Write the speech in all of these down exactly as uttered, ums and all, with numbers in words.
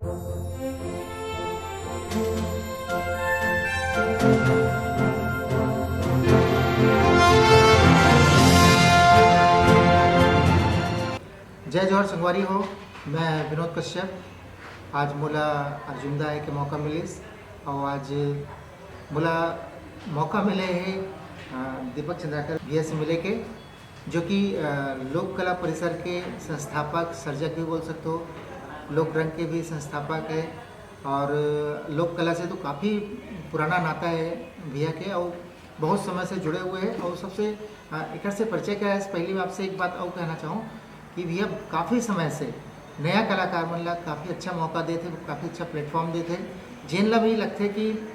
जय जोहार संगवारी हो, मैं विनोद कश्यप। आज मोला अर्जुन दा आए के मौका मिलिस और आज मोला मौका मिले हे, अ, दीपक चंद्राकर भैया से मिले के, जो कि, अ, लोक कला परिसर के संस्थापक, सर्जक भी बोल सकते हो, लोक रंग के भी संस्थापक है और लोक कला से तो काफ़ी पुराना नाता है भैया के और बहुत समय से जुड़े हुए हैं। और सबसे, अ, एकर से परिचय कराए से पहले मैं आपसे एक बात और कहना चाहूँ कि भैया काफ़ी समय से नया कलाकार मन ला काफ़ी अच्छा मौका देथे, काफ़ी अच्छा platform देथे। जेन ला भी लगथे कि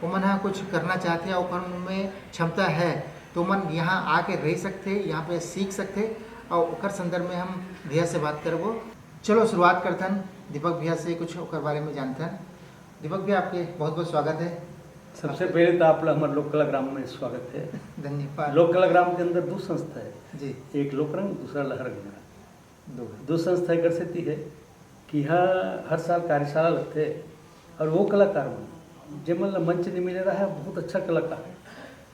ओमन ह कुछ करना चाहथे और ओकर में क्षमता है, तो ओमन यहाँ आके रह सकथे, यहाँ पे सीख सकथे और ओकर संदर्भ में हम भैया से बात करबो। चलो शुरुआत करथन दीपक भैया से, कुछ ओकर बारे में जानथन। दीपक भैया, आपके बहुत बहुत स्वागत है। सबसे आपके पहले तो आप ला हमर लोक कला ग्राम में स्वागत है। धन्यवाद। लोक कला ग्राम के अंदर दो संस्था है। जी। एक लोक रंग, दूसरा लहर गंगा। दो। दो संस्था एकर सेती है कि यहाँ हर साल कार्यशाला लगथे और वो कलाकार मन, जेमन ला मंच नहीं मिले रहा है, बहुत अच्छा कलाकार है,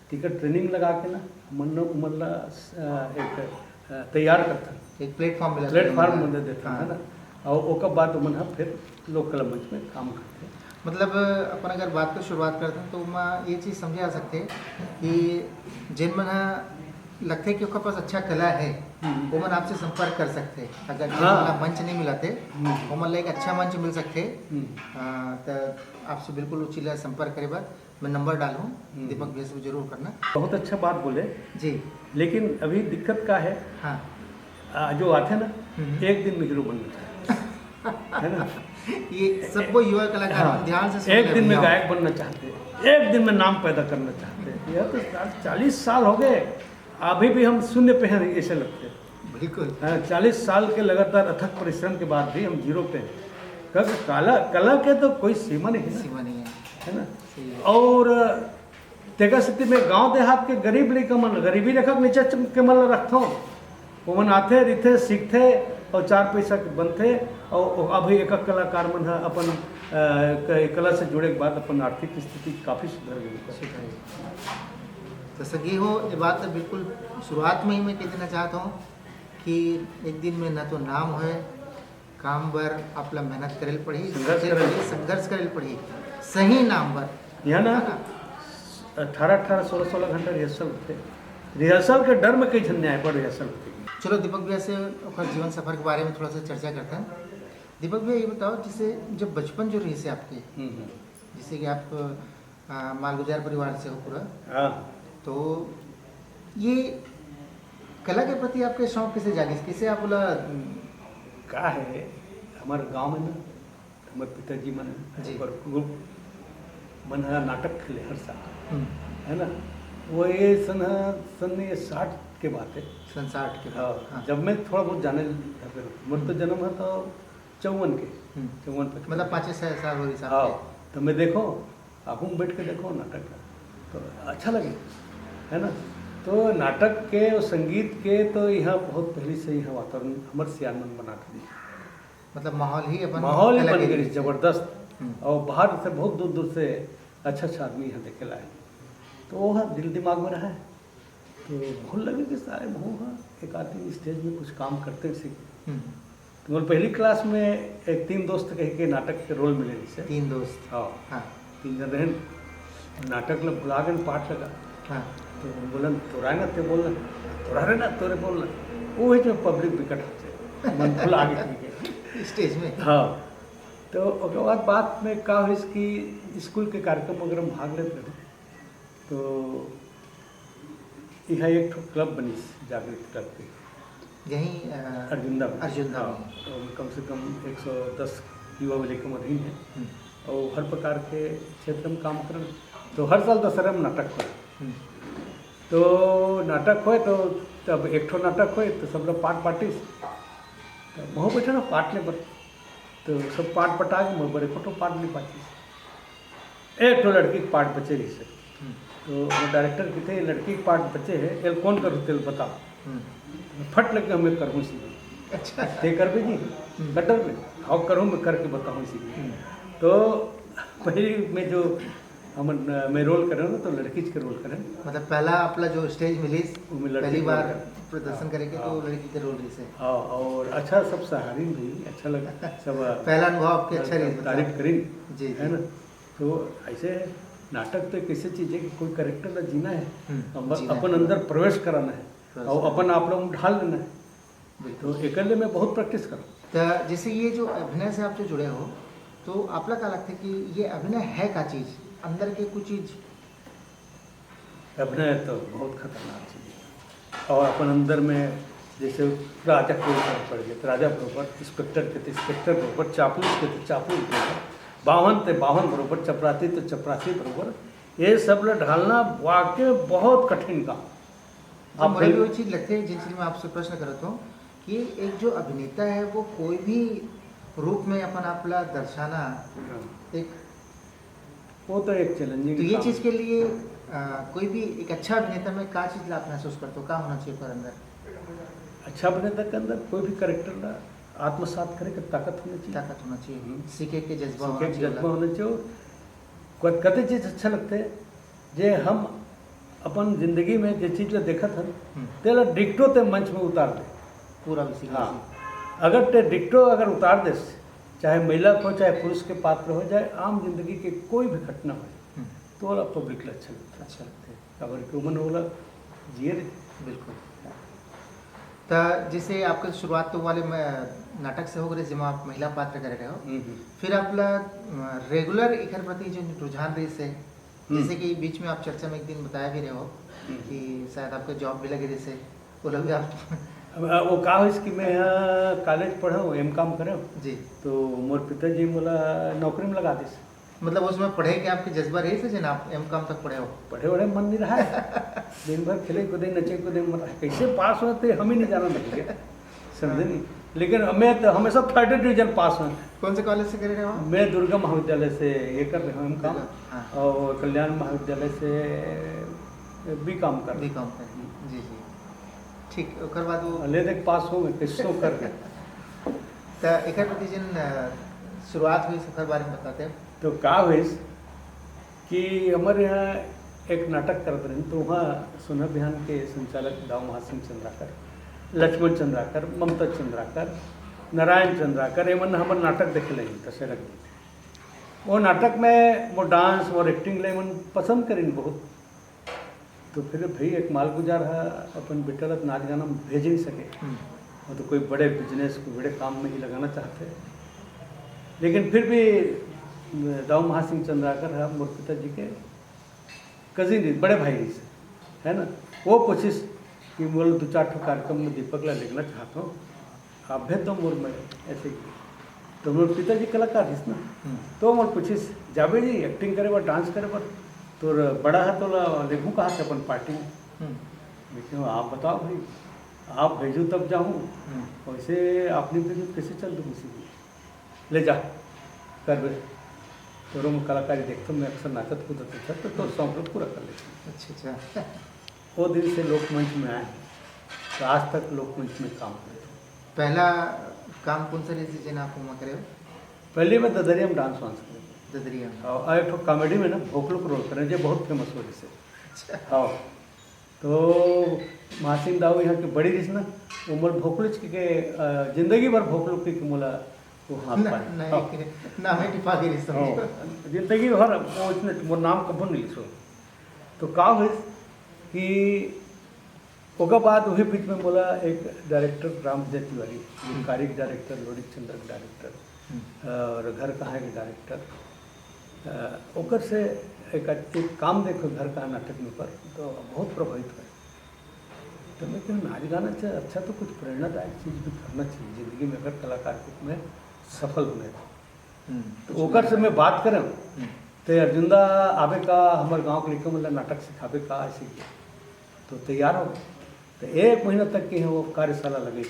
तेकर training लगा के ना मन, उमन ला, अ, एक, अ, तैयार करथन। एक platform मिला platform देना। मन दे देथन, हाँ। है ना? और ओकर बाद ओमन ह फिर लोक कला मंच में काम करथे। मतलब, अपन अगर बात के शुरुआत करथन, तो ओमा ये चीज़ समझे जा सकथे कि जेन मन ह लगथे कि ओकर पास अच्छा कला है, हम्म। ओमन आपसे संपर्क कर सकथे। अगर जेन हाँ। मन ला मंच नहीं मिलथे, हम्म। ओमन ला एक अच्छा मंच मिल सकथे। हम्म। अ, त आपसे बिल्कुल उचित ला संपर्क करे बर मैं नंबर डालहूँ, हम्म। दीपक भैया से जरूर करना। बहुत अच्छा बात बोले। जी। लेकिन अभी दिक्कत का है? हाँ। आ, जो आथे ना, हम्म। एक दिन में हीरो बनना चाहते हैं। है ना? ये सबको युवा कलाकार हाँ। ध्यान से सुन एक ले दिन में भैया। गायक बनना चाहते हैं, एक दिन में नाम पैदा करना चाहते हैं। यह तो साल, चालीस साल हो गए, अभी भी हम शून्य पे हैं, ऐसे लगते हैं। बिल्कुल। हाँ, चालीस साल के लगातार अथक परिश्रम के बाद भी हम zero पे हैं, क्योंकि कला, कला के तो कोई सीमा नहीं है ना। सीमा नहीं है। है ना? सही है। और तेकर सेती में गांव देहात के गरीब लइका मन, गरीबी रेखा के नीचे के मन ल रखथंव। ओमन आथे, रिथे, सीखथे और चार पैसा के बनथे। और अभी एक कलाकार मन ह अपन, अ, क-, कला से जुड़े के बाद अपन आर्थिक स्थिति काफ़ी सुधर गई। सुधर गई। तो संगी हो, ये बात तो बिल्कुल शुरुआत में ही मैं कह देना चाहता हूँ कि एक दिन में ना तो नाम होए, काम बर आप ला मेहनत करे ल पड़ही, संघर्ष करे ल पड़ही। संघर्ष करे ल पड़ही, सही नाम बर। यहाँ ना, है ना? अठारह अठारह, सोलह सोलह घंटा rehearsal होथे। Rehearsal के डर में कई झन न्याय पर rehearsal होथे। चलो दीपक भैया से ओकर जीवन सफर के बारे में थोड़ा सा चर्चा करते हैं। दीपक भैया, ये बताओ, जैसे जब बचपन जो रहिसे आपके, हम्म, हम्म। जैसे कि आप, अ, मालगुजार परिवार से हो पूरा, हाँ। तो ये कला के प्रति आपके शौक कैसे जागिस? कैसे आप बोला? का है, हमारे गांव में ना, हमारे पिताजी मन, जी। और group मन ह नाटक खेले हर साल, हम्म। है ना? वो ये सन ह, सन ये साठ के बात है। सन साठ के बात, हाँ, हाँ। जब मैं थोड़ा बहुत जाने लगा, मोर तो हम्म। जन्म है तो चौवन के, हम्म। चौवन पे। मतलब पाँचे छः साल हो हिसाब हाँ, से। तो मैं देखो, आगू में बैठ के देखो नाटक ला, तो अच्छा लगे, है ना? तो नाटक के और संगीत के तो यहाँ बहुत पहले से यहाँ वातावरण हमर सियान मन बना के दिए। मतलब माहौल ही अपन माहौल ही अलग बन है गई इससे। जबरदस्त। हम्म। और बाहर से बहुत दूर दूर से अच्छा अच्छा आदमी यहाँ देखे लाए, तो वो है दिल दिमाग में रहा है। तो मोला लगे कि सारे महू ह एक आध दिन stage में कुछ काम करते हैं सीख। हम्म। तो मोला पहली class में एक तीन दोस्त कह के नाटक के role मिले रहिसे। तीन दोस्त। हाँ। हाँ। तीन जन रहन, नाटक ला भुला गए, पाठ लगा। हाँ। तो बोलन, "तोरा है ना, ते बोलना, तोरा रे ना, तोरे बोलना।" वो है जो public बिकट होते, मन भुला गए। Stage में। हाँ। तो ओकर बाद, बाद में का होइस कि स्कूल के कार्यक्रम वगैरह में भाग लेते रहे। तो इहाँ एक ठो club बनिस, जागृत करके। यहीं, अ, अर्जुंदा में। अर्जुंदा हाँ, में। तो कम से कम एक सौ दस युवा लइका मन रहिन हे। हम्म। और हर प्रकार के क्षेत्र में काम करन। तो हर साल दशहरा में नाटक होय। हम्म। तो नाटक होय, तो तब एक ठो नाटक होय, तो सब लोग पाट पाटिस। तो महू बैठे ना पाट ले बर। तो सब पाट पटा के, महू बर एको ठो पाट नहीं पाटिस। एक ठो लड़की के पाट बचे रहिसे। हम्म। तो वो director कहिथे, "ये लड़की के पाट बचे हे, एला कोन करहू तेला बता।" हम्म। फट लगे हमें करहूँ सीधे। अच्छा। "ते करबे जी?" हम्म। "कर डरबे?" "हाँ, करूँ, मैं करके बताऊँ इसी को।" हम्म। तो पहली में जो हमन, मैं रोल करें ना, तो लड़कीच के रोल करें। मतलब पहला आपला जो स्टेज मिलिस, ओमे लड़की पहली के रोल बार करें। प्रदर्शन हाँ, करे के, हाँ। तो लड़की के रोल रहिस हे। हाँ, और अच्छा, सब सराहिन भी, अच्छा लगा, सब पहला अनुभव आपके अच्छा रहिस, मतलब। तारीफ करिन, जी, है जी। ना? तो ऐसे नाटक तो एक ऐसे चीज है कि कोई कैरेक्टर ला जीना है, हम्म, अब जीना अपन है। अंदर प्रवेश कराना है प्रवेश और कराना अपन है। आप लोग ढाल लेना है। बिल्कुल। तो एकर ले मैं बहुत प्रैक्टिस करूँ। तो जैसे ये जो अभिनय से आप जो जुड़े हो, तो आपला का लगता है कि ये अभिनय है का चीज, अंदर के कुछ चीज? अभिनय तो बहुत खतरनाक चीज है। और अपन अंदर में जैसे राजा के ऊपर पड़ गए, तो राजा बरोबर, इंस्पेक्टर के तो इंस्पेक्टर बरोबर, चापलूस के तो चापलूस बरोबर, बावन ते बावन बरोबर, चपरासी तो चपरासी बरोबर, ये सब ला ढालना वाकई बहुत कठिन काम। तो आप मोला भी बिल- वो चीज लगथे, जिन चीज मैं आपसे प्रश्न करत हूँ कि एक जो अभिनेता है, वो कोई भी रूप में अपन आप ला दर्शाना हाँ। एक वो तो एक चैलेंजिंग तो ये काम चीज है। के लिए, अ, कोई भी एक अच्छा अभिनेता में का चीज ला आप महसूस करते हो, का होना चाहिए ओकर अंदर? अच्छा अभिनेता के अंदर कोई भी कैरेक्टर ला आत्मसात करे के ताकत होना चाहिए। ताकत होना चाहिए, हम्म। सीखे के जज़्बा सीखे होना के चाहिए जज़्बा ओला। होना चाहिए। और कत-, कते चीज अच्छा लगथे, जे हम अपन जिंदगी में जे चीज ला देखत हन, हम्म। तेला डिक्टो ते मंच में उतार दे। पूरा वैसी की हाँ। वैसी। अगर ते डिक्टो अगर उतार देस, चाहे महिला को, चाहे पुरुष के पात्र हो, चाहे आम जिंदगी के कोई भी घटना हो, हम्म। तो ओला पब्लिक ला अच्छा लगथे। अच्छा लगथे। काबर कि ओमन ओला जिए रहिथे। बिल्कुल। त जैसे आपके शुरुआत तो वाले म-, नाटक से हो गए, जेमा आप महिला पात्र करे रहे हो। हम्म, हम्म। फिर आप ला, अ, रेगुलर एकर प्रति जो रुझान रहिस हे, हम्म। जैसे कि बीच में आप चर्चा में एक दिन बताया भी रहे हो हम्म। कि शायद आपका जॉब भी लगे रहिस हे, ओला भी आप अब, अ, वो का होइस कि मैं यहाँ कॉलेज पढ़े हूँ, एम कॉम करे हूँ। जी। तो मोर पिताजी मोला नौकरी में लगा दिस। मतलब उसमें पढ़े के आपके जज़्बा रहिस हे, जेन आप एम कॉम तक पढ़े हो? पढ़े वढ़े मन नहीं रहा है। दिन भर खेले कूदे, नचे कूदे मन रहा है। कैसे पास होते हम ही नहीं जाना लग गया। समझे हाँ। नहीं? लेकिन मैं तो हमेशा थर्ड डिवीजन पास हूँ। कौन से कॉलेज से करे रहे हो आप? मैं दुर्गा महाविद्यालय से ये कर रहे हूँ एम कॉम दुर्गा, हाँ। और कल्याण महाविद्यालय से बी कॉम कर रहे बी कॉम कर, जी, जी। ठीक, ओकर बाद वो ले देख पास हो मैं कैसो कर गया। त एकर प्रति जिन, अ, शुरुआत हुई, ओकर बारे में बताते हैं। तो का होइस कि हमर यहाँ एक नाटक करत रहिन, तो वहाँ सोना बिहान के संचालक दाऊ महासिंह चंद्राकर, लक्ष्मण चंद्राकर, ममता चंद्राकर, नारायण चंद्राकर, एमन हमर नाटक देखे लगिन दशहरा के दिन। वो नाटक में वो डांस और एक्टिंग ले एमन पसंद करिन बहुत। तो फिर भाई एक मालगुजार ह अपन बेटा ला नाच गाना में भेज नहीं सके। हम्म। वो तो कोई बड़े बिजनेस, कोई बड़े काम में ही लगाना चाहते हैं। लेकिन फिर भी दाऊ महासिंह चंद्राकर है मोर पिताजी के कजिन रहिस, बड़े भाई रहिस, है ना। वो कोशिश कि मोला दो चार ठो कार्यक्रम में दीपक ला लेगना चाहत हूँ, आप भेज दो मोर में, ऐसे ही। तो मोर पिताजी कलाकार रहिस ना, हम्म। तो मोर पूछिस, "जाबे जी एक्टिंग करे बर, डांस करे बर, तोर बड़ा है तोला लेगहूँ कहा थे अपन पार्टी में?" हम्म। लेकिन आप बताओ भाई, आप भेजो तब जाऊँ, हम्म। वैसे आप नहीं भेजो कैसे चल दूँ किसी को? ले जा, करबे। तोरो में कलाकारी देखथों, मैं अक्सर नाचत कूदत रहथों, तो तोर शौक ला पूरा कर लेथों। अच्छा, अच्छा। वो दिन से लोकमंच में आए, तो आज तक लोकमंच में काम करथों। पहला काम कौन सा रहिस, जेन आप ओमा करे हो? पहले मैं ददरिया में डांस वांस करे। ददरिया में। और एक ठो कॉमेडी में ना भोकलू के रोल करे, जो बहुत फेमस हो रहिस हे। अच्छा। हाँ। तो महासिंह दाऊ यहाँ के बड़ी रहिस ना, वो मोर भोकलूच के, के, अ, जिंदगी भर भोकलू के, के मोला वो हाथ ना, पाए। नहीं, हाँ। नाम ही टिपा के रहिस हाँ। समझो। जिंदगी भर वो इसने मोर नाम कभू नहीं लिसो। तो का होइस कि ओकर बाद वही बीच में मोला एक डायरेक्टर राम विजय तिवारी, हम्म। कारी के डायरेक्टर, लोरिक चंद्र के डायरेक्टर, हम्म। और घर कहाँ के डायरेक्टर, अ, ओकर से एक, एक काम देखो घर कहाँ नाटक में पर, तो बहुत प्रभावित हुए। तो मैं कहा, नाच गाना से अच्छा तो कुछ प्रेरणादायक चीज भी करना चाहिए जिंदगी में, अगर कलाकार के रूप में सफल होना है। हम्म। तो ओकर से मैं बात करें, हम्म। तो अर्जुन दा आबे का, हमर गांव के लइका मन ला नाटक सिखाबे का, ऐसे किया। तो तैयार हो गए। तो एक महीना तक के वो कार्यशाला लगे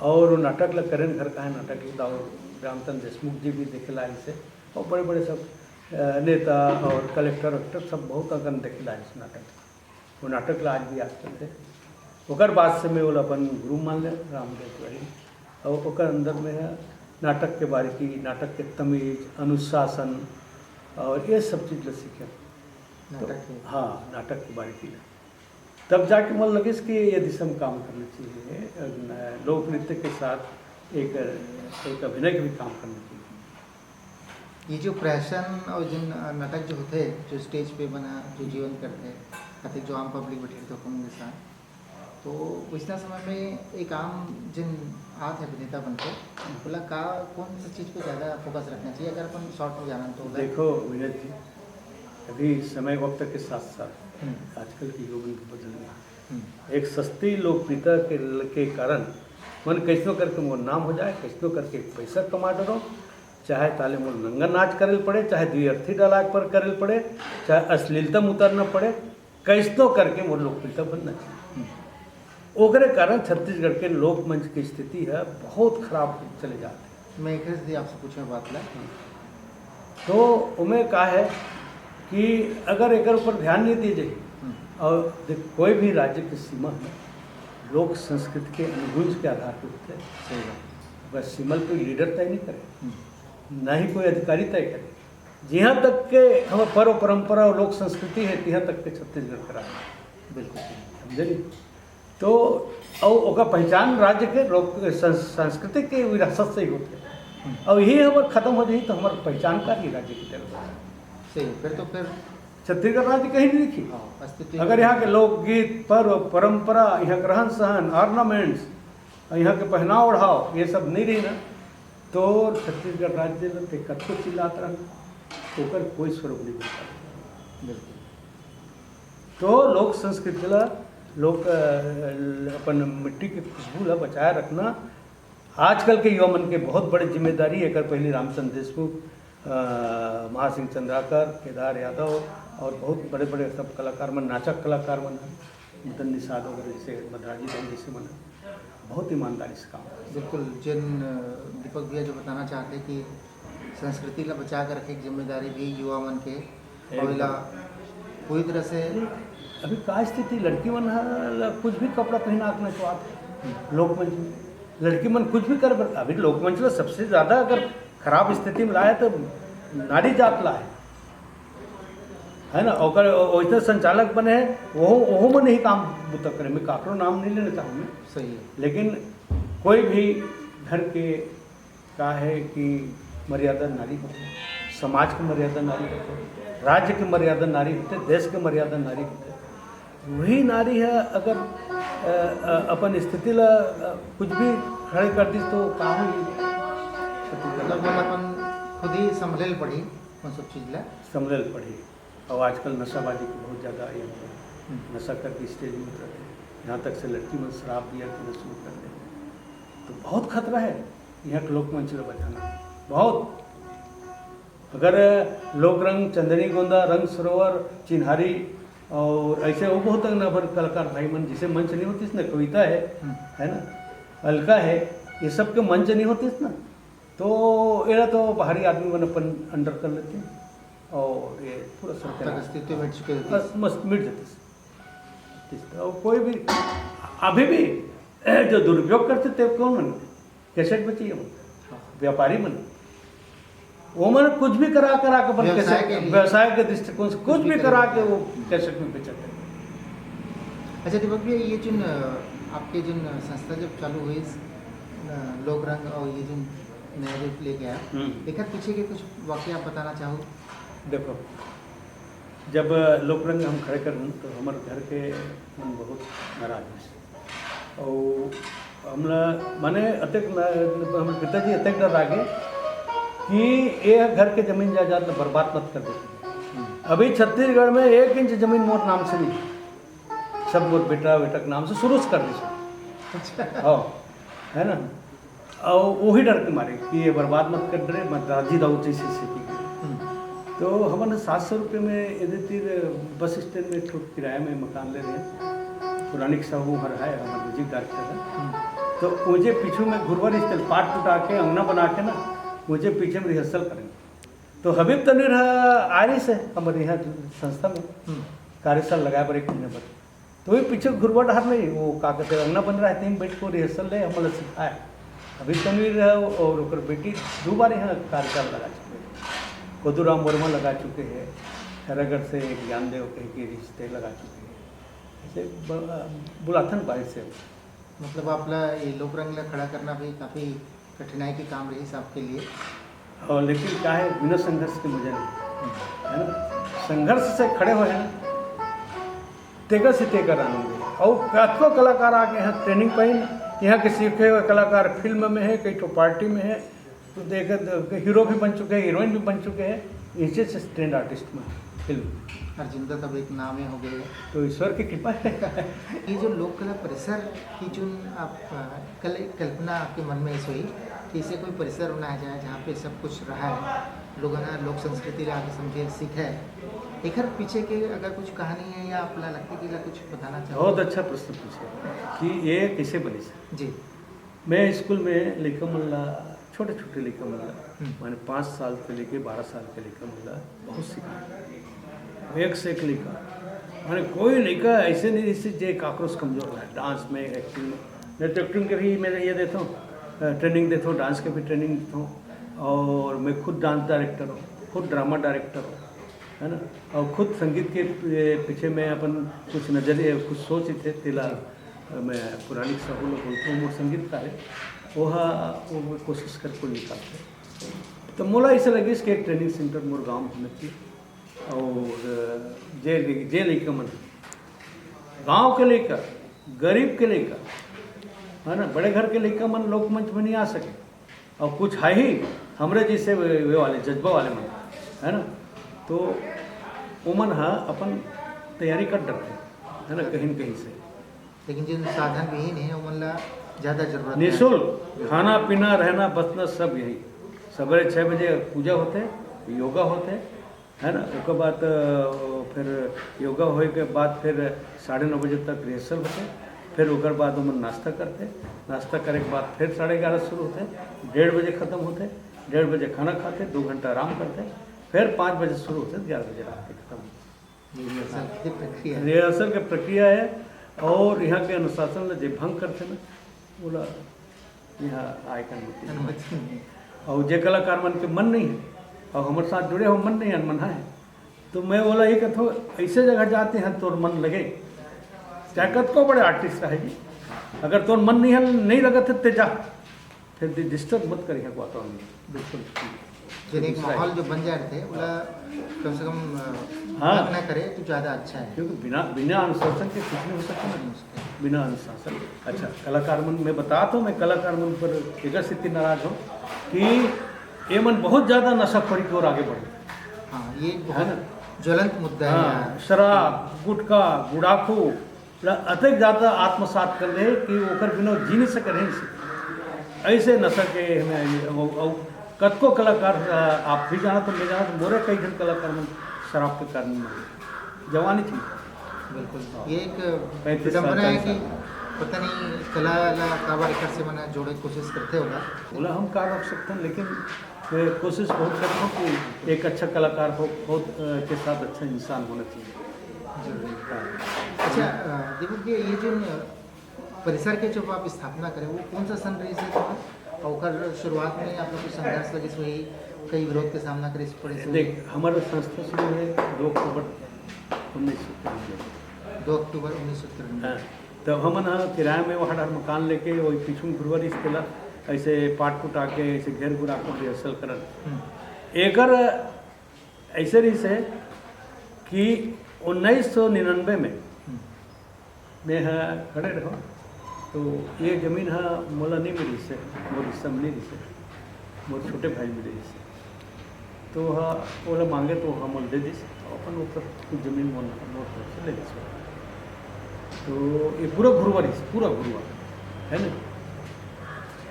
और वो नाटक ला करें, घर कहाँ नाटक ला, और रामतन देशमुख जी भी देखे ला आइस हे, और बड़े बड़े सब, अ, नेता और कलेक्टर वलेक्टर सब बहुत अकन देखे ला आइस नाटक। वो नाटक ला आज भी याद करते। ओकर बाद से मैं ओला अपन गुरु मान ले, राम देव तिवारी। और ओकर अंदर में है नाटक के बारीकी, नाटक के तमीज, अनुशासन और ये सब चीज ला सीखे। तो नाटक के। हाँ, नाटक के बारीकी ला। तब जाके मन लगिस कि ये दिशा में काम करना चाहिए, अ, लोक नृत्य के साथ एक, एक अभिनय के भी काम करना चाहिए। ये जो प्रहसन और जिन नाटक जो होते हैं, जो स्टेज पे बना, जो जीवन करते हैं, कतक जो आम पब्लिक बैठे रहते हैं, ओमन के साथ, तो वैसना समय में एक आम जिन आत है अभिनेता बनके, बोला का, कौन सा चीज़ पे ज़्यादा फोकस रखना चाहिए, अगर अपन शॉर्ट में जाना तो उधर? देखो विनोद जी, अभी समय वक्त के साथ साथ हम्म। आजकल के युवा मन भी बदल गए। हम्म। एक सस्ती लोकप्रियता के, के कारण मन कैसनो करके मोर नाम हो जाए, कैसनो करके पैसा कमा डरो, चाहे ताले मोर नंगा नाच करे ल पड़े, चाहे दुई अर्थी डाला पर करे ल पड़े, चाहे अश्लीलता में उतरना पड़े, कैसनो करके मोर लोकप्रियता बनना चाहिए। ओकरे कारण छत्तीसगढ़ के लोकमंच की स्थिति है बहुत खराब चले जात है। मैं एक चीज आपसे पूछे बात ला। तो ओमे का है कि अगर एकर ऊपर ध्यान नहीं दिए जाए, हम्म। और देख, कोई भी राज्य की सीमा है लोक संस्कृति के अनुगुंज के आधार पर होते हैं। सही बात। बस सीमा कोई लीडर तय नहीं करे, हम्म। ना ही कोई अधिकारी तय करे। जिहाँ तक के हमर पर्व परंपरा और लोक संस्कृति है, तिहाँ तक के छत्तीसगढ़ के राज है। बिल्कुल। समझे नहीं? तो और ओकर पहचान राज्य के लोक संस-, सांस्कृतिक के विरासत से ही होते हैं। हम्म। और यही हमर खत्म हो जाई तो हमर पहचान का ही राज्य की तरफ। सही, फिर तो फिर छत्तीसगढ़ राज्य कहीं नहीं दिखी। हाँ, अस्तित्व ही अगर नहीं। यहाँ के लोकगीत, पर्व, परंपरा, यहाँ के रहन सहन, ऑर्नामेंट्स, और यहाँ के पहनाव ओढ़ाव, ये सब नहीं रही ना, तो छत्तीसगढ़ राज्य ल ते कतको चिल्लात रहना, ओकर कोई स्वरूप नहीं मिलता। बिल्कुल। तो लोक संस्कृति ला, लोक, अ, अपन मिट्टी के खुशबू ला बचाए रखना। आजकल के युवा मन के बहुत बड़े जिम्मेदारी, एकर पहले रामचंद्र देशमुख, अ, महासिंह चंद्राकर, केदार यादव और बहुत बड़े-बड़े सब कलाकार मन, नाचक कलाकार मन हैं, मदन निषाद वगैरह जैसे, मदराजी धन जैसे मन हैं, बहुत ईमानदारी से काम करते हैं। बिल्कुल, जिन, अ, दीपक भैया जो बताना चाहते हैं कि संस्कृति ला बचा के रखे की जिम्मेदारी भी युवा मन के, एकदम। और इला पूरी तरह से अभी का स्थिति, लड़की मन ह-, ला कुछ भी कपड़ा पहना के नचवात है लोकमंच में। लड़की मन कुछ भी कर, अभी लोकमंच में सबसे ज्यादा अगर खराब स्थिति में लाए तो नारी जात ला है, है ना? ओकर ओइसने संचालक बने हैं, वो, वो मन ही काम बुता करे। मैं काकरो नाम नहीं लेना चाहूँ मैं, सही है। लेकिन कोई भी घर के का है कि मर्यादा नारी होते, समाज के मर्यादा नारी होते, राज्य के मर्यादा नारी होते, देश के मर्यादा नारी होते। वही नारी है अगर, अ, अ, अपन स्थिति ला, अ, कुछ भी खड़े कर दिस तो का होई? मतलब, अपन खुद ही संभले ल पड़ी, उन सब चीज ला। संभले ल पड़ी। और आजकल नशाबाजी की बहुत ज्यादा ये हो गई। हम्म। नशा करके स्टेज में उतरते हैं, यहाँ तक से लड़की मन शराब पिया पीना शुरू कर देते हैं। तो बहुत खतरा है यहाँ के लोकमंच ला बचाना, बहुत। अगर लोक रंग, चंदनी गोंदा, रंग सरोवर, चिन्हारी और ऐसे वो बहुत नंबर कलाकार भाई मन, जिसे मंच नहीं होतीस ना, कविता है, हम्म। है ना, अलका है, ये सब के मंच नहीं होतीस ना, तो एला तो बाहरी आदमी मन अपन अंडर कर लेते हैं और ये पूरा सरकार तक अस्तित्व मिट चुके होतीस। बस, बस मिट जातीस। और कोई भी अभी भी जो दुरुपयोग करते थे, कौन मन? कैसेट बेची हम, व्यापारी मन। वो मन कुछ भी करा, करा के अपन व्यवसाय कैसेट, के लिए। व्यवसाय के दृष्टिकोण से कुछ कुछ भी भी करा करे। के वो कैसेट में बेचते हैं। अच्छा दीपक भैया, ये जिन, अ, आपके जिन संस्था जब चालू हुई, अ, लोक रंग और ये जिन नया रूप लेके आया, हम्म। एक पीछे के कुछ वाकया आप बताना चाहो? देखो, जब लोक रंग हम खड़े करन, तो हमर घर के मन बहुत नाराज होइस। और हमला, माने, अतेक न-, हमर पिताजी अतेक डर लागे कि ये घर के जमीन जायदाद ला बर्बाद मत कर दे। अभी छत्तीसगढ़ में एक इंच जमीन मोर नाम से नहीं, सब मोर बेटा, बेटा के नाम से शुरू से कर दी। अच्छा। हाँ, है ना? और वही डर के मारे कि ये बर्बाद मत कर दे, मत राजी दाऊ जैसे स्थिति की। हम्म। तो हमन सात सौ रुपये में एदे तीर बस स्टैंड में एक ठो किराया में मकान ले रहे, पुरानिक साहू हर है, हमर म्यूजिक डायरेक्टर है। हम्म। तो मुझे पीछू में घुरवा रिहस तेल, पाट टुटा के, अंगना बना के ना, मुझे पीछे में रिहर्सल करेंगे। तो हबीब तनवीर ह-, आ रहिस हे हमर यहाँ संस्था में, हम्म। कार्यशाला लगाए बर एक महीना बर। तो वही पीछू घुरवा डहर नहीं, वो का कहते, अंगना बन रहा है, तीन बैठ को रिहर्सल ले, हमला सिखाए। अभी तनवीर है और ओकर बेटी दो बार यहाँ कार्यकाल लगा चुके हैं। कोदूराम वर्मा लगा चुके हैं, खैरागढ़ से एक ज्ञानदेव कह के रिश्ते लगा चुके हैं। ऐसे ब-, बुलाथन बाहर से। मतलब आपला ये लोकरंग ला खड़ा करना भी काफ़ी कठिनाई के काम रही आपके लिए। और लेकिन क्या है, बिना संघर्ष के मजा नहीं है ना। संघर्ष से खड़े हुए हैं ना, तेकर से तेकर आनंद है। और कतको कलाकार आके यहाँ ट्रेनिंग पाइन, यहाँ के सीखे हुए कलाकार फिल्म में है, कई ठो पार्टी में है, तो देखे तो हीरो भी बन चुके हैं, हीरोइन भी बन चुके हैं, इसे से ट्रेंड आर्टिस्ट में फिल्म। और जिंदा तब एक नाम ही हो गए। तो ईश्वर की कृपा है। ये जो लोक कला परिसर की जो आप अ, कल कल्पना आपके मन में ऐसे हुई कि इसे कोई परिसर बनाया जाए जहाँ पे सब कुछ रहा है, लोगों ने लोक संस्कृति ला आगे समझे सीखा है। एकर पीछे के अगर कुछ कहानी है या आपला लगता है कि ला कुछ बताना चाहो? बहुत अच्छा प्रश्न पूछे कि ये कैसे बनी सर। जी। मैं स्कूल में लइका मन ला, छोटे छोटे लइका मन ला, हम्म। माने पाँच साल के लेके बारह साल के लइका मन ला बहुत सिखाया, एक से एक लइका। माने कोई लइका ऐसे नहीं, जैसे जे काकरोस कमजोर है डांस में, एक्टिंग में। मैं तो एक्टिंग के भी, मैं ये देता हूँ, ट्रेनिंग देता हूँ, डांस के भी ट्रेनिंग देता हूँ। और मैं खुद डांस डायरेक्टर हूँ, खुद ड्रामा डायरेक्टर हूँ, है ना। और खुद संगीत के पीछे मैं अपन कुछ नजरिए, कुछ सोच थे तेला, मैं पुरानी सहूल बोलता हूँ, मोर संगीत का है, वो, वो कोशिश कर को निकालते। तो मोला ऐसा लगिस कि एक ट्रेनिंग सेंटर मोर गांव में होना चाहिए। और जे, जे लइका मन, गांव के लइका, गरीब के लइका, है ना, बड़े घर के लइका मन लोकमंच में नहीं आ सके, और कुछ है ही हमरे जैसे वे, वे वाले जज्बा वाले मन, है ना, तो ओमन ह अपन तैयारी कर डरते, है ना, कहीं न कहीं से। लेकिन जिन साधन विहीन है, उमन ला ज़्यादा जरूरत है। निशुल्क खाना पीना, रहना, बसना, सब यही। सवेरे छः बजे पूजा होते, योगा होते, है ना। ओकर बाद, अ, फिर योगा होए के बाद फिर साढ़े नौ बजे तक रिहर्सल होते, फिर ओकर बाद ओमन नाश्ता करते, नाश्ता करे के बाद फिर साढ़े ग्यारह शुरू होते, डेढ़ बजे खत्म होते, डेढ़ बजे खाना खाते, दो घंटा आराम करते, फिर पाँच बजे शुरू होते, ग्यारह बजे रात के खत्म होते। ये रिहर्सल की प्रक्रिया है। रिहर्सल के प्रक्रिया है, और यहाँ के अनुशासन ला जे भंग करते ना, ओला यहाँ आए के अनुमति नहीं। अनुमति नहीं। और जे कलाकार मन के मन नहीं है, और हमारे साथ जुड़े हो मन नहीं है, मन है, तो मैं बोला ये कथो, ऐसे जगह जाते हैं तोर मन लगे, चाहे कतको बड़े आर्टिस्ट रहे जी, अगर तोर मन नहीं है, नहीं लगत है, ते जा, फिर डिस्टर्ब मत करिए वातावरण में। बिल्कुल। जो एक माहौल जो बन जा रहे थे, ओला कम से कम, अ, हाँ। भंग ना करे तो ज़्यादा अच्छा है। क्योंकि बिना, बिना अनुशासन के कुछ नहीं हो सकता ना। नहीं हो सकता। बिना अनुशासन। अच्छा, कलाकार मन, मैं बता तो, मैं कलाकार मन पर एकर सेती नाराज हूँ कि ये मन बहुत ज़्यादा नशाखोरी की ओर आगे बढ़े। हाँ, ये एक है ना? बहुत ज्वलंत मुद्दा है हाँ, यार। शराब, गुटखा, गुड़ाखू, ला अतेक ज़्यादा आत्मसात कर ले कि ओकर बिना जी नहीं सके, रह नहीं सके। ऐसे नशा के हमें, वो, वो, कतको कलाकार, आ, आप भी जाना तो मैं जाना तो मोरे कई जन कलाकार मन शराब के कारण मरे। जवानी थी। बिल्कुल। हाँ। ये एक पैंतीस साल, विडंबना है चालीस कि साल। पता नहीं कला ला काबर एकर से मना जोड़े कोशिश करते होगा। बोला हम का रख सकते हैं, लेकिन ये कोशिश बहुत करता हूँ कि एक अच्छा कलाकार हो, बहुत, अ, के साथ अच्छा इंसान होना चाहिए। जरूर। हाँ। अच्छा, अ, दीपक जी, ये जो, अ, परिसर के जब आप स्थापना करें, वो कौन सा सन रही से था? और ओकर शुरुआत में आप लोग को संघर्ष लगे से हुई, कई विरोध के सामना करे से पड़े से हुई? देख, हमारा संस्था शुरू है दो अक्टूबर उन्नीस सौ तिरानवे। दो अक्टूबर उन्नीस सौ तिरानवे। हाँ, तब हमन ह किराया में वहाँ डहर मकान लेके वही पीछू में घुरवा रहिस तेला ऐसे पाट पुटा के ऐसे घेर घुरा के रिहर्सल करन। हम्म, एकर ऐसे रहिस है कि उन्नीस सौ निन्यानवे में हम्म, मैं ह खड़े रहो तो ये जमीन ह मोला नहीं मिली से, मोर हिस्सा में नहीं रहिस है, मोर छोटे भाई मिले रहिस है। तो हा ओला मांगे तो हा मोला दे दिस, अपन ओकर कुछ जमीन मोल मोर तरफ से ले दिस। तो ये पूरा घुरवा रहिस, पूरा घुरवा, है ना।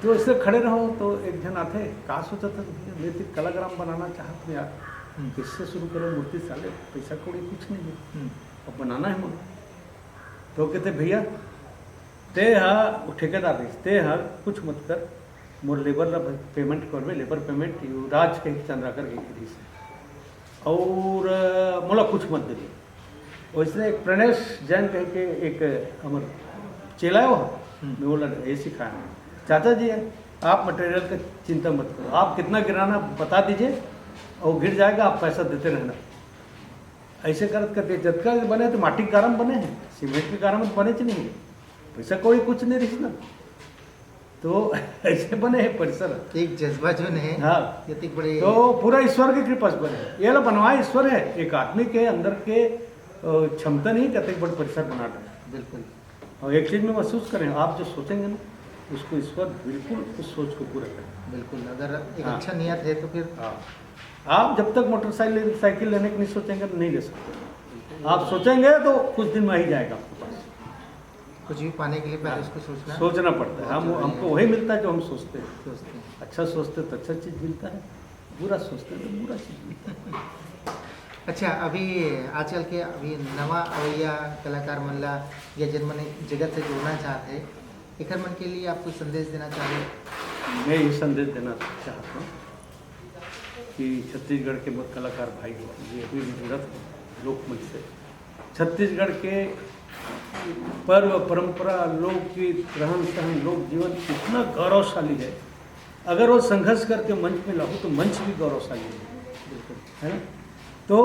तो ऐसे खड़े रहो तो एक जन आते, का सोचत है, मैं तो कलाग्राम बनाना चाहत हूँ यार, हम्म, किससे शुरू करो, मूर्ति साले पैसा कौड़ी कुछ नहीं है, हम्म, अब बनाना है मोला। तो कहते भैया, ते हा, वो ठेकेदार रहिस, ते हा कुछ मत कर, मोर लेबर ला पेमेंट करबे, लेबर पेमेंट युवराज के चंद्राकर के रहिस। और, अ, मोला कुछ मत देबे। वैसे एक प्रणेश जैन कह के एक हमर चेला है वो, हम्म। मैं बोला ये सिखाया। चाचा जी है, आप मटेरियल का चिंता मत करो, आप कितना गिराना बता दीजिए और गिर जाएगा, आप पैसा देते रहना। ऐसे करत करते जतका भी बने तो माटी के गारा म बने हैं, सीमेंट के गारा म तो बने च नहीं है, पैसा कोई कुछ नहीं रिहिस ना। तो ऐसे बने हैं परिसर। एक जज्बा जो है, हाँ। यतिक बड़े तो पूरा ईश्वर की कृपा से बने हैं। ये ला बनवाए ईश्वर है, एक आदमी के अंदर के अ, क्षमता नहीं, कतक बड़ परिसर बना डाले। बिल्कुल। और एक चीज में महसूस करें, आप जो सोचेंगे ना, उसको ईश्वर बिल्कुल उस सोच को पूरा करें। बिल्कुल, अगर एक हाँ। अच्छा नियत है तो फिर हाँ। आप जब तक मोटरसाइकिल, साइकिल लेने की नहीं सोचेंगे तो नहीं ले सकते। आप सोचेंगे तो कुछ दिन में ही जाएगा आपके पास। कुछ भी पाने के लिए पहले हाँ। उसको सोचना सोचना पड़ता है। बहुत हम, जरूरी हमको है। वही मिलता है जो हम सोचते हैं। सोचते हैं। अच्छा सोचते तो अच्छा चीज मिलता है, बुरा सोचते तो बुरा चीज मिलता है। अच्छा, अभी आजकल के अभी नवा अवैया कलाकार मन ला या जिन मन जगत से जुड़ना चाहते हैं, एकर मन के लिए आप कुछ संदेश देना चाहे? मैं ये संदेश देना चाहता हूँ कि छत्तीसगढ़ के मोर कलाकार भाई हो, ये अभी भी जुड़त हो लोकमंच से। छत्तीसगढ़ के पर्व, परंपरा, लोकगीत, रहन सहन, लोक जीवन कितना गौरवशाली है। अगर वो संघर्ष करके मंच में लाओ तो मंच भी गौरवशाली है, बिल्कुल, है ना? तो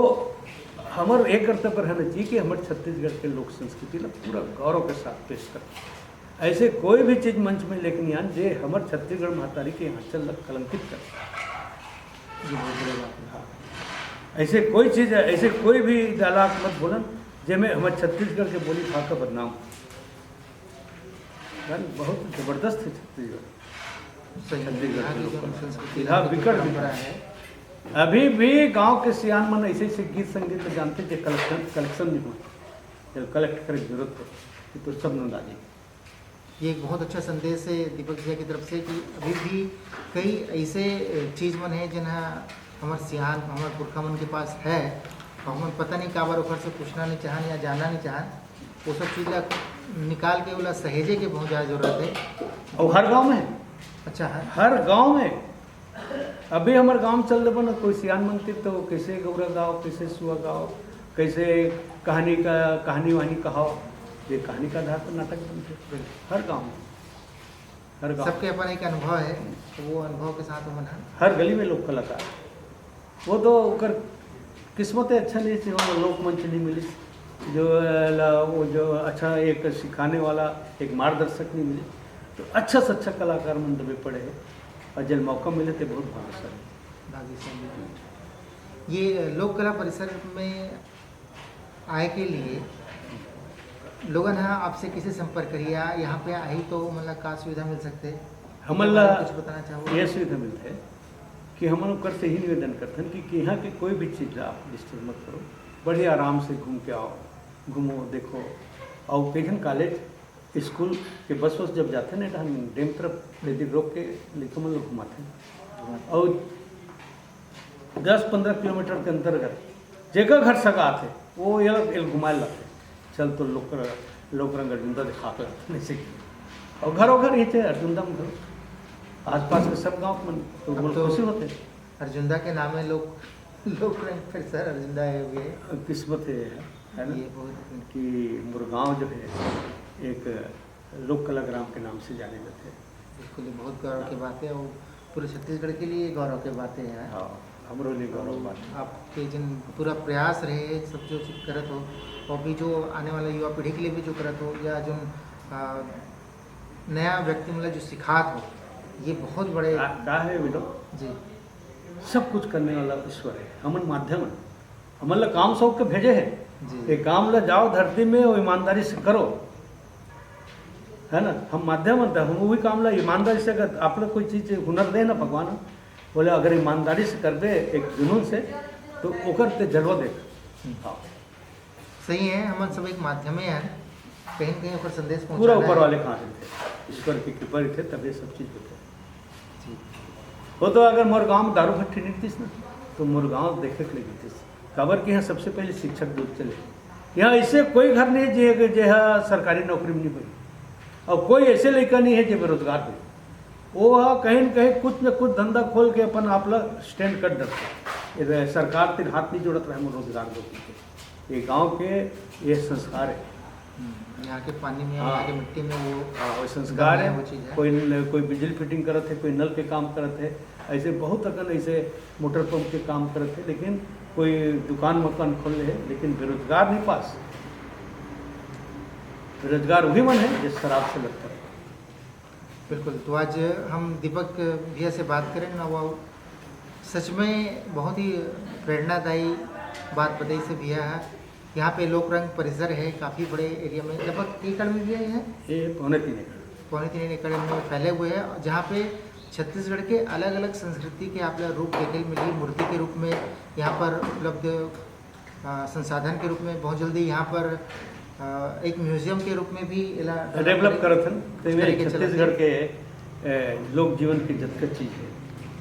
हमर एक कर्तव्य रहना चाहिए कि हमर छत्तीसगढ़ के लोक संस्कृति ला पूरा गौरव के साथ पेश करें। ऐसे कोई भी चीज मंच में लेके नहीं आन जे हमर छत्तीसगढ़ महतारी के आंचल ला कलंकित कर। ये बहुत बड़ी बात है। हाँ। ऐसे कोई चीज, ऐसे कोई भी डायलॉग मत बोलन जेमे हमर छत्तीसगढ़ के बोली भाखा बदनाम हो। यार, बहुत जबरदस्त है छत्तीसगढ़। सही है। छत्तीसगढ़ यहाँ के की जो लोक संस्कृति यहाँ है, विकट परंपरा विकट। है। अभी भी गांव के सियान मन ऐसे ऐसे गीत संगीत तो जानते जे कलेक्शन, कलेक्शन नहीं हुआ, जब कलेक्ट करे की जरूरत हो तो सब नंदा जी। ये एक बहुत अच्छा संदेश है दीपक भैया की तरफ से कि अभी भी कई ऐसे चीज मन है जिन हमार सियान, हमार पुरखा मन के पास है, और हमन पता नहीं काबर ओकर से पूछना नहीं चाहन या जानना नहीं चाहन। वो सब चीज ला निकाल के ओला सहेजे के बहुत ज़्यादा जरूरत है। और हर गांव में है। अच्छा है। हर गांव में। अभी हमर गांव चल देबो ना, कोई सियान मन तीर तो कैसे गौरा गाओ, कैसे सुआ गाओ, कैसे कहानी का, कहानी वहानी कहाओ, ये कहानी का आधार पर नाटक बनते हैं। हर गांव में, हर गांव। सबके अपन एक अनुभव है, तो वो अनुभव के साथ हमन ह हर गली में लोक कलाकार। वो तो ओकर किस्मत है अच्छा नहीं थी, वो लोकमंच नहीं मिली, जो, अ, ला-, वो जो अच्छा एक सिखाने वाला, एक मार्गदर्शक नहीं मिले, तो अच्छा से अच्छा कलाकार मन दबे पड़े हैं, और जब मौका मिले तो बहुत भाग्यशाली। भाग्यशाली। ये लोक कला परिसर में आए के लिए लोगन ह आपसे किसे संपर्क करिए? यहाँ पे आई तो मतलब का सुविधा मिल सकते? हमन ला कुछ बताना चाहोगे? ये सुविधा मिलता है कि हमन ओकर से ही निवेदन करथन कि, कि यहाँ के कोई भी चीज़ ला आप डिस्टर्ब मत करो, बढ़िया आराम से घूम के आओ, घूमो, देखो। और कई झन कॉलेज, स्कूल के बस वस जब जाथे ना, डैम तरफ, यदि रोक के लइका मन ला घुमाथे। और दस पन्द्रह किलोमीटर के अंतर्गत जेकर घर सगा आथे, वो ये एल घुमाए लाथे, चल तो लोक, लोकरंग अर्जुंदा दिखा के लाथे, नहीं सीखे। और घरों घर ही थे अर्जुंदा में घरो, आसपास के सब गांव के मन तो अब मन तो खुशी होते। अर्जुंदा के नाम है लोक, लोकरंग परिसर अर्जुंदा है हुए। किस्मत है, है ना? ये बहुत कि मुरगांव जो है एक लोक कला ग्राम के नाम से जाने जाते हैं। बिल्कुल, ये बहुत गौरव की बात है और पूरे छत्तीसगढ़ के लिए गौरव की बातें हैं। हाँ, हमरो लिए गौरव और बात है। आपके जिन पूरा प्रयास रहे, सब जो चीज करत हो, और भी जो आने वाला युवा पीढ़ी के लिए भी जो करत हो, या जो, आ, नया व्यक्ति मतलब जो सिखात हो, ये बहुत बड़े का, का है विनोद? जी। सब कुछ करने वाला ईश्वर है, हमन माध्यम है। हमन ला काम सौंप के भेजे है। जी। ये काम ला जाओ धरती में और ईमानदारी से करो, है ना? हम माध्यम अंत, हम वही काम ला ईमानदारी से, अगर आप लोग कोई चीज, हुनर दे ना भगवान, बोले अगर ईमानदारी से कर दे एक जुनून से, तो ओकर ते जलवा देख। हम्म। हाँ। सही है, हमन सब एक माध्यमे हैं, कहीं न कहीं ओकर संदेश पूरा पहुंचाना ऊपर है। वाले के हाथ में थे, ईश्वर की कृपा रही थे, तब ये सब चीज होते हैं। जी। वो तो अगर मोर गांव में दारू भट्टी नहीं थीस ना, तो मोर गांव देखे के लिए थीस। काबर कि यहाँ सबसे पहले शिक्षक दूध चले। यहाँ ऐसे कोई घर नहीं जे, जे हा सरकारी नौकरी में नहीं बनी, और कोई ऐसे लड़का नहीं है जो बेरोजगार हो। वो हा कहीं न कहीं कुछ न कुछ धंधा खोल के अपन आप ला स्टैंड कर डरता। ये सरकार तीर हाथ नहीं जोड़त रहे, मोर रोजगार दो के। ये गांव के ये संस्कार है। हम्म, यहाँ के पानी में, हाँ। यहाँ के मिट्टी में वो हाँ, वो संस्कार दम है। है, वो चीज़ है। कोई न, कोई बिजली फिटिंग करत है, कोई नल के काम करत है, ऐसे बहुत अकन ऐसे मोटर पंप के काम करत है, लेकिन कोई दुकान मकान खोल ले है, लेकिन बेरोजगार नहीं पास। बेरोजगार वही मन है जो शराब से लत पड़े। बिल्कुल। तो आज हम दीपक भैया से बात करें ना, वो सच में बहुत ही प्रेरणादायी बात बताइस भैया है। यहाँ पे लोक रंग परिसर है, काफ़ी बड़े एरिया में, लगभग एकड़ में भी है, ये पौने तीन एकड़। पौने तीन एकड़ में फैले हुए हैं, जहाँ पे छत्तीसगढ़ के अलग अलग संस्कृति के आप ला रूप देखे ल मिलही। मूर्ति के रूप में यहाँ पर उपलब्ध, अ, संसाधन के रूप में बहुत जल्दी यहाँ पर, अ, एक म्यूजियम के रूप में भी एला डेवलप करत हन, तो ये करे के चलत छत्तीसगढ़ है। के ए, लोक जीवन के जतका चीज है,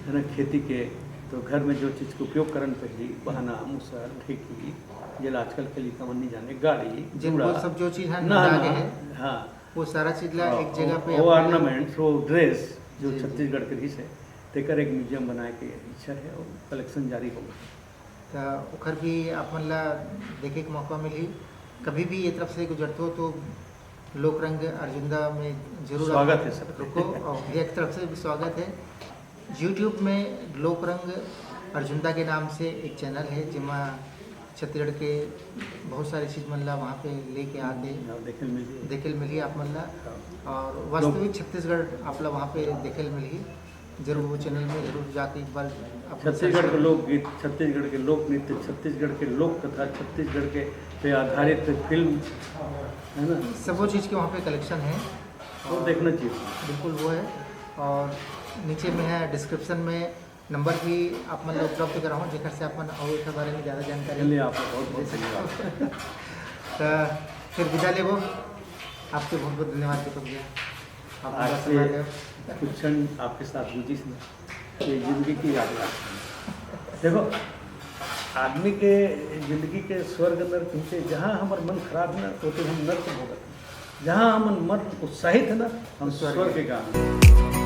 है ना, खेती के, तो घर में जो चीज के उपयोग करन पहली, बहाना, मुसर, ढेकी, जेला आजकल के लइका मन नहीं जाने, गाड़ी, जिनको जूड़ा, सब जो चीज है, नहाना, नहाना है, हाँ, वो सारा चीज ला एक जगह पे वो अपन ऑर्नामेंट्स, वो ड्रेस जो जी, जी। छत्तीसगढ़ के रहिस है, तेकर एक म्यूजियम बनाए के इच्छा है और कलेक्शन जारी होगा। तो ओखर भी आप मन ला देखे के मौका मिली। कभी भी ये तरफ से गुजरते हो तो लोक रंग अर्जुंदा में जरूर आप स्वागत है सबके। रुको, और भैया की तरफ से भी स्वागत है। यूट्यूब में लोक रंग अर्जुंदा के नाम से एक चैनल है, जिमा छत्तीसगढ़ के बहुत सारी चीज मन ला वहाँ पे लेके आते, हाँ, देखे ल मिलही। देखे ल मिलही आप मन ला। हाँ। और वास्तविक छत्तीसगढ़ आप ला वहाँ पे देखे ल मिलही। जरूर वो चैनल में जरूर जाके एक बार आप छत्तीसगढ़ के लोकगीत, छत्तीसगढ़ के लोक नृत्य, छत्तीसगढ़ के लोक कथा, छत्तीसगढ़ के पे आधारित फिल्म, है ना, सब वो चीज़ के वहाँ पे कलेक्शन है। वो देखना चाहिए। बिल्कुल वो है। और नीचे में है डिस्क्रिप्शन में नंबर भी आप मन ला उपलब्ध कराऊँ, जेकर से आप मन और एकर बारे में ज़्यादा जानकारी चलिए, आपका बहुत बहुत धन्यवाद। तो फिर विदा लेबो, आपके बहुत बहुत धन्यवाद दीपक भैया, आप आज हमारा से समय दे। कुछ क्षण आपके साथ गुजिस ना, ये जिंदगी की यादगार। देखो, आदमी के जिंदगी के स्वर्ग नरक नीचे, जहाँ हमर मन खराब है ना, ओती हम नरक भोगत है। जहाँ हमन मन उत्साहित है ना, हम स्वर्ग। स्वर्ग के गान।